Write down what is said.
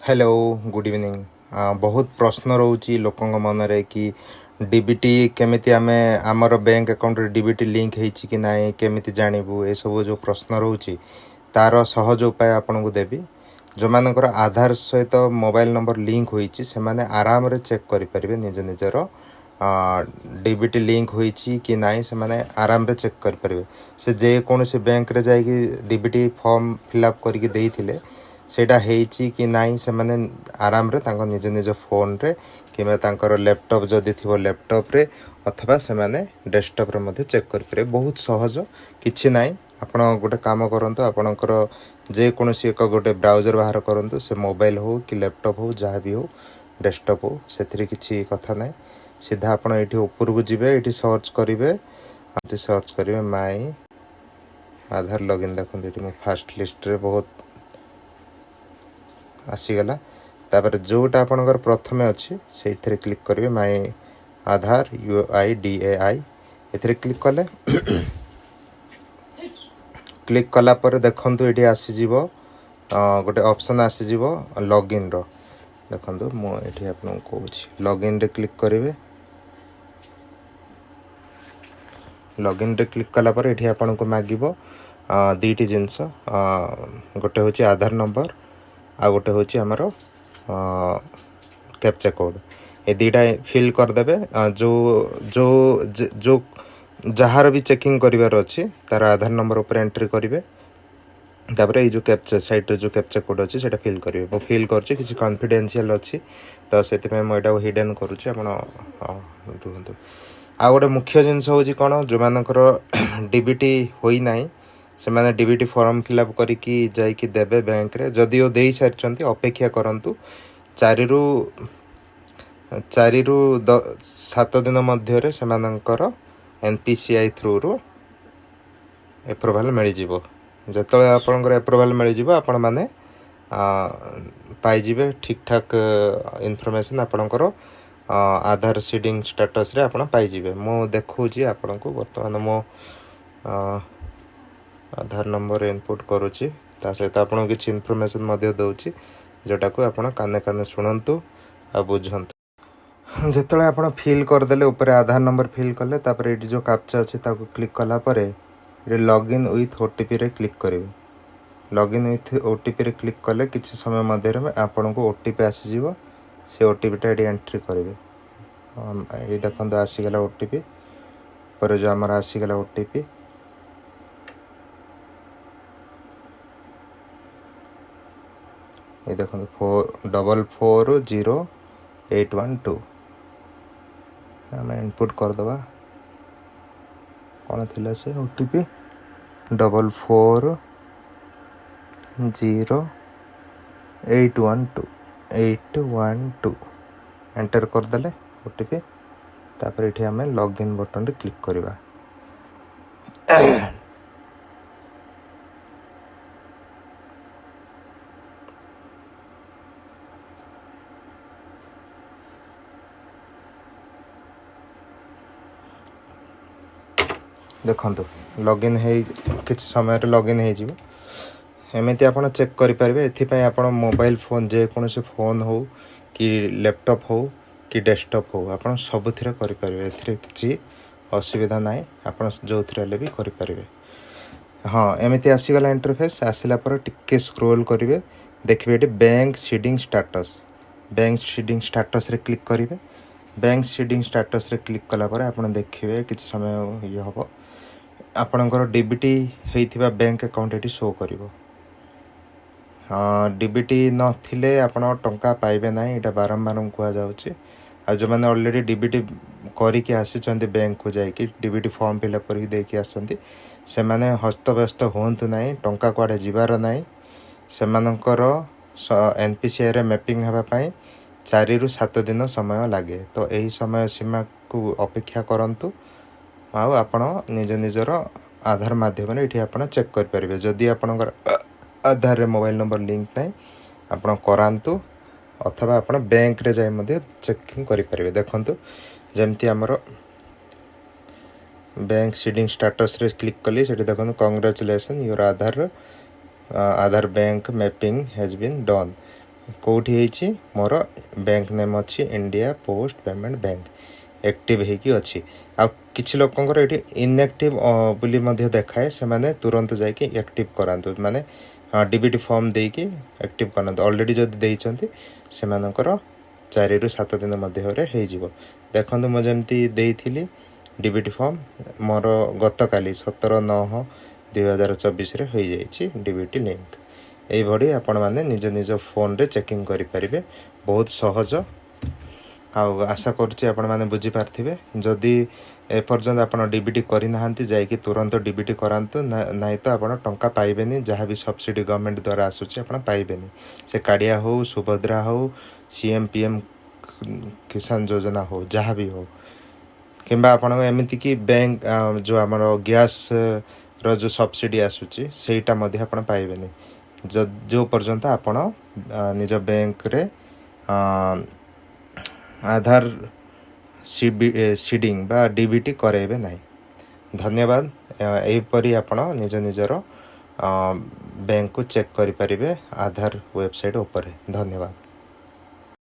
Hello, good evening. ବହୁତ ପ୍ରଶ୍ନ ରହୁଛି ଲୋକଙ୍କ ମନରେ କି ଡିବିଟି କେମିତି ଆମେ ଆମର ବ୍ୟାଙ୍କ ଆକାଉଣ୍ଟରେ ଡିବିଟି ଲିଙ୍କ ହେଇଛି କି ନାହିଁ କେମିତି ଜାଣିବୁ। ଏସବୁ ଯେଉଁ ପ୍ରଶ୍ନ ରହୁଛି, ତା'ର ସହଜ ଉପାୟ ଆପଣଙ୍କୁ ଦେବି। ଯେଉଁମାନଙ୍କର ଆଧାର ସହିତ ମୋବାଇଲ ନମ୍ବର ଲିଙ୍କ ହୋଇଛି, ସେମାନେ ଆରାମରେ ଚେକ୍ କରିପାରିବେ। ନିଜ ନିଜର ଡିବିଟି ଲିଙ୍କ ହୋଇଛି କି ନାହିଁ, ସେମାନେ ଆରାମରେ ଚେକ୍ କରିପାରିବେ। ସେ ଯେକୌଣସି ବ୍ୟାଙ୍କରେ ଯାଇକି ଡିବିଟି ଫର୍ମ ଫିଲ୍ଅପ୍ କରିକି ଦେଇଥିଲେ, ସେଇଟା ହେଇଛି କି ନାହିଁ, ସେମାନେ ଆରାମରେ ତାଙ୍କ ନିଜ ନିଜ ଫୋନ୍ରେ କିମ୍ବା ତାଙ୍କର ଲ୍ୟାପଟପ୍ ଯଦି ଥିବ ଲ୍ୟାପଟପ୍ରେ, ଅଥବା ସେମାନେ ଡେସ୍କଟପ୍ରେ ମଧ୍ୟ ଚେକ୍ କରିପାରିବେ। ବହୁତ ସହଜ, କିଛି ନାହିଁ। ଆପଣ ଗୋଟେ କାମ କରନ୍ତୁ, ଆପଣଙ୍କର ଯେକୌଣସି ଏକ ଗୋଟେ ବ୍ରାଉଜର୍ ବାହାର କରନ୍ତୁ। ସେ ମୋବାଇଲ୍ ହେଉ କି ଲ୍ୟାପଟପ୍ ହେଉ, ଯାହା ବି ହେଉ, ଡେସ୍କଟପ୍ ହେଉ, ସେଥିରେ କିଛି କଥା ନାହିଁ। ସିଧା ଆପଣ ଏଇଠି ଉପରକୁ ଯିବେ, ଏଇଠି ସର୍ଚ୍ଚ କରିବେ, ଏଠି ସର୍ଚ୍ଚ କରିବେ ମାଇ ଆଧାର ଲଗ୍ଇନ୍। ଦେଖନ୍ତୁ, ଏଠି ମୁଁ ଫାଷ୍ଟ ଲିଷ୍ଟରେ ବହୁତ ଆସିଗଲା। ତାପରେ ଯେଉଁଟା ଆପଣଙ୍କର ପ୍ରଥମେ ଅଛି, ସେଇଥିରେ କ୍ଲିକ୍ କରିବେ। ମାଇ ଆଧାର ୟୁଆଇଡିଏଆଇ, ଏଥିରେ କ୍ଲିକ୍ କଲେ, କ୍ଲିକ୍ କଲା ପରେ ଦେଖନ୍ତୁ, ଏଠି ଆସିଯିବ ଗୋଟେ ଅପସନ୍ ଆସିଯିବ ଲଗ୍ଇନ୍ର। ଦେଖନ୍ତୁ, ମୁଁ ଏଠି ଆପଣଙ୍କୁ କହୁଛି, ଲଗ୍ଇନ୍ରେ କ୍ଲିକ୍ କରିବେ। ଲଗ୍ଇନ୍ରେ କ୍ଲିକ୍ କଲା ପରେ ଏଠି ଆପଣଙ୍କୁ ମାଗିବ ଦୁଇଟି ଜିନିଷ। ଗୋଟେ ହେଉଛି ଆଧାର ନମ୍ବର, ଆଉ ଗୋଟେ ହେଉଛି ଆମର କ୍ୟାପଚା କୋଡ଼୍। ଏ ଦୁଇଟା ଫିଲ୍ କରିଦେବେ। ଯେଉଁ ଯେଉଁ ଯେଉଁ ଯାହାର ବି ଚେକିଂ କରିବାର ଅଛି, ତାର ଆଧାର ନମ୍ବର ଉପରେ ଏଣ୍ଟ୍ରି କରିବେ। ତାପରେ ଏଇ ଯେଉଁ କ୍ୟାପଚା ସାଇଡ଼୍ରେ ଯେଉଁ କ୍ୟାପଚା କୋଡ଼୍ ଅଛି, ସେଇଟା ଫିଲ୍ କରିବେ। ମୁଁ ଫିଲ୍ କରୁଛି। କିଛି କନଫିଡେନ୍ସିଆଲ୍ ଅଛି ତ ସେଥିପାଇଁ ମୁଁ ଏଇଟାକୁ ହିଡ଼େନ୍ କରୁଛି, ଆପଣ ରୁହନ୍ତୁ। ଆଉ ଗୋଟେ ମୁଖ୍ୟ ଜିନିଷ ହେଉଛି କ'ଣ, ଯେଉଁମାନଙ୍କର ଡିବିଟି ହୋଇନାହିଁ, ସେମାନେ ଡିବିଟି ଫର୍ମ ଫିଲ୍ଅପ୍ କରିକି ଯାଇକି ଦେବେ ବ୍ୟାଙ୍କରେ। ଯଦିଓ ଦେଇସାରିଛନ୍ତି, ଅପେକ୍ଷା କରନ୍ତୁ। 4ରୁ 7 ଦିନ ମଧ୍ୟରେ ସେମାନଙ୍କର ଏନ୍ପିସିଆଇ ଥ୍ରୁରୁ ଏପ୍ରୁଭାଲ୍ ମିଳିଯିବ। ଯେତେବେଳେ ଆପଣଙ୍କର ଏପ୍ରୁଭାଲ୍ ମିଳିଯିବ, ଆପଣମାନେ ପାଇଯିବେ ଠିକ୍ଠାକ୍ ଇନଫର୍ମେସନ୍। ଆପଣଙ୍କର ଆଧାର ସିଡ଼ିଂ ଷ୍ଟାଟସ୍ରେ ଆପଣ ପାଇଯିବେ। ମୁଁ ଦେଖାଉଛି ଆପଣଙ୍କୁ। ବର୍ତ୍ତମାନ ମୋ ଆଧାର ନମ୍ବର ଇନପୁଟ୍ କରୁଛି, ତା ସହିତ ଆପଣଙ୍କୁ କିଛି ଇନଫର୍ମେସନ୍ ମଧ୍ୟ ଦେଉଛି, ଯେଉଁଟାକୁ ଆପଣ କାନେ କାନେ ଶୁଣନ୍ତୁ ଆଉ ବୁଝନ୍ତୁ। ଯେତେବେଳେ ଆପଣ ଫିଲ୍ କରିଦେଲେ, ଉପରେ ଆଧାର ନମ୍ବର ଫିଲ୍ କଲେ, ତାପରେ ଏଇଠି ଯେଉଁ କାପ୍ଚା ଅଛି, ତାକୁ କ୍ଲିକ୍ କଲା ପରେ ଏଠି ଲଗ୍ଇନ୍ ୱିଥ୍ ଓଟିପିରେ କ୍ଲିକ୍ କରିବେ। ଲଗ୍ଇନ୍ ୱିଥ୍ ଓଟିପିରେ କ୍ଲିକ୍ କଲେ କିଛି ସମୟ ମଧ୍ୟରେ ଆପଣଙ୍କୁ ଓଟିପି ଆସିଯିବ। ସେ ଓଟିପିଟା ଏଠି ଏଣ୍ଟ୍ରି କରିବେ। ଏଇ ଦେଖନ୍ତୁ, ଆସିଗଲା ଓଟିପି। ପରେ ଯେଉଁ ଆମର ଆସିଗଲା ଓଟିପି, ଏଇ ଦେଖନ୍ତୁ, 4440 812। ଆମେ ଇନପୁଟ୍ କରିଦେବା। କ'ଣ ଥିଲା ସେ ଓଟିପି? 440812, 812 enter କରିଦେଲେ ଓଟିପି। ତାପରେ ଏଠି ଆମେ ଲଗ୍ଇନ୍ ବଟନ୍ରେ କ୍ଲିକ୍ କରିବା। ଦେଖନ୍ତୁ, ଲଗ୍ଇନ୍ ହେଇ କିଛି ସମୟରେ ଲଗ୍ଇନ୍ ହେଇଯିବ। ଏମିତି ଆପଣ ଚେକ୍ କରିପାରିବେ। ଏଥିପାଇଁ ଆପଣ ମୋବାଇଲ ଫୋନ୍, ଯେକୌଣସି ଫୋନ୍ ହେଉ କି ଲ୍ୟାପଟପ୍ ହେଉ କି ଡେସ୍କଟପ୍ ହେଉ, ଆପଣ ସବୁଥିରେ କରିପାରିବେ। ଏଥିରେ କିଛି ଅସୁବିଧା ନାହିଁ। ଆପଣ ଯେଉଁଥିରେ ହେଲେ ବି କରିପାରିବେ। ହଁ, ଏମିତି ଆସିଗଲା ଇଣ୍ଟରଫେସ୍। ଆସିଲା ପରେ ଟିକେ ସ୍କ୍ରୋଲ୍ କରିବେ। ଦେଖିବେ ଏଠି ବ୍ୟାଙ୍କ ସିଡ଼ିଂ ଷ୍ଟାଟସ୍। ବ୍ୟାଙ୍କ ସିଡ଼ିଂ ଷ୍ଟାଟସ୍ରେ କ୍ଲିକ୍ କରିବେ। ବ୍ୟାଙ୍କ ସିଡ଼ିଂ ଷ୍ଟାଟସ୍ରେ କ୍ଲିକ୍ କଲା ପରେ ଆପଣ ଦେଖିବେ, କିଛି ସମୟ ଇଏ ହେବ, ଆପଣଙ୍କର ଡିବିଟି ହେଇଥିବା ବ୍ୟାଙ୍କ ଆକାଉଣ୍ଟ ଏଠି ଶୋ କରିବ। ଡିବିଟି ନଥିଲେ ଆପଣ ଟଙ୍କା ପାଇବେ ନାହିଁ, ଏଇଟା ବାରମ୍ବାର କୁହାଯାଉଛି। ଆଉ ଯେଉଁମାନେ ଅଲରେଡ଼ି ଡିବିଟି କରିକି ଆସିଛନ୍ତି, ବ୍ୟାଙ୍କକୁ ଯାଇକି ଡିବିଟି ଫର୍ମ ଫିଲ୍ଅପ୍ କରିକି ଦେଇକି ଆସିଛନ୍ତି, ସେମାନେ ହସ୍ତବ୍ୟସ୍ତ ହୁଅନ୍ତୁ ନାହିଁ। ଟଙ୍କା କୁଆଡ଼େ ଯିବାର ନାହିଁ। ସେମାନଙ୍କର ଏନ୍ପିସିଆଇରେ ମ୍ୟାପିଂ ହେବା ପାଇଁ 4ରୁ 7 ଦିନ ସମୟ ଲାଗେ। ତ ଏହି ସମୟ ସୀମାକୁ ଅପେକ୍ଷା କରନ୍ତୁ ଆଉ ଆପଣ ନିଜ ନିଜର ଆଧାର ମାଧ୍ୟମରେ ଏଠି ଆପଣ ଚେକ୍ କରିପାରିବେ। ଯଦି ଆପଣଙ୍କର ଆଧାରରେ ମୋବାଇଲ ନମ୍ବର ଲିଙ୍କ ନାହିଁ, ଆପଣ କରାନ୍ତୁ, ଅଥବା ଆପଣ ବ୍ୟାଙ୍କରେ ଯାଇ ମଧ୍ୟ ଚେକିଂ କରିପାରିବେ। ଦେଖନ୍ତୁ, ଯେମିତି ଆମର ବ୍ୟାଙ୍କ ସିଡ଼ିଂ ଷ୍ଟାଟସ୍ରେ କ୍ଲିକ୍ କଲି, ସେଠି ଦେଖନ୍ତୁ, "Congratulation, your Aadhaar bank mapping has been done." କେଉଁଠି ହେଇଛି? ମୋର ବ୍ୟାଙ୍କ ନେମ୍ ଅଛି India post payment bank, active ହେଇକି ଅଛି। ଆଉ କିଛି ଲୋକଙ୍କର ଏଠି ଇନ୍ଆକ୍ଟିଭ୍ ବୋଲି ମଧ୍ୟ ଦେଖାଏ। ସେମାନେ ତୁରନ୍ତ ଯାଇକି ଆକ୍ଟିଭ୍ କରାନ୍ତୁ, ମାନେ ଡିବିଟି ଫର୍ମ ଦେଇକି ଆକ୍ଟିଭ୍ କରାନ୍ତୁ। ଅଲରେଡ଼ି ଯଦି ଦେଇଛନ୍ତି, ସେମାନଙ୍କର 4ରୁ 7 ଦିନ ମଧ୍ୟରେ ହେଇଯିବ। ଦେଖନ୍ତୁ, ମୁଁ ଯେମିତି ଦେଇଥିଲି ଡିବିଟି ଫର୍ମ, ମୋର ଗତକାଲି 17/9/2024ରେ ହୋଇଯାଇଛି ଡିବିଟି ଲିଙ୍କ। ଏଇଭଳି ଆପଣମାନେ ନିଜ ନିଜ ଫୋନ୍ରେ ଚେକିଂ କରିପାରିବେ, ବହୁତ ସହଜ। ଆଉ ଆଶା କରୁଛି ଆପଣମାନେ ବୁଝିପାରିଥିବେ। ଯଦି ଏପର୍ଯ୍ୟନ୍ତ ଆପଣ ଡିବିଟି କରିନାହାନ୍ତି, ଯାଇକି ତୁରନ୍ତ ଡିବିଟି କରାନ୍ତୁ, ନାହିଁ ତ ଆପଣ ଟଙ୍କା ପାଇବେନି। ଯାହା ବି ସବସିଡ଼ି ଗଭର୍ଣ୍ଣମେଣ୍ଟ ଦ୍ୱାରା ଆସୁଛି, ଆପଣ ପାଇବେନି। ସେ କାଳିଆ ହଉ, ସୁଭଦ୍ରା ହଉ, ସିଏମ୍ ପିଏମ୍ କିଷାନ ଯୋଜନା ହଉ, ଯାହା ବି ହଉ, କିମ୍ବା ଆପଣଙ୍କ ଏମିତିକି ବ୍ୟାଙ୍କ ଯେଉଁ ଆମର ଗ୍ୟାସ୍ର ଯେଉଁ ସବସିଡ଼ି ଆସୁଛି, ସେଇଟା ମଧ୍ୟ ଆପଣ ପାଇବେନି, ଯେଉଁ ପର୍ଯ୍ୟନ୍ତ ଆପଣ ନିଜ ବ୍ୟାଙ୍କରେ ଆଧାର ସିଡ଼ିଂ ବା ଡିବିଟି କରାଇବେ ନାହିଁ। ଧନ୍ୟବାଦ। ଏହିପରି ଆପଣ ନିଜ ନିଜର ବ୍ୟାଙ୍କକୁ ଚେକ୍ କରିପାରିବେ ଆଧାର ୱେବସାଇଟ୍ ଉପରେ। ଧନ୍ୟବାଦ।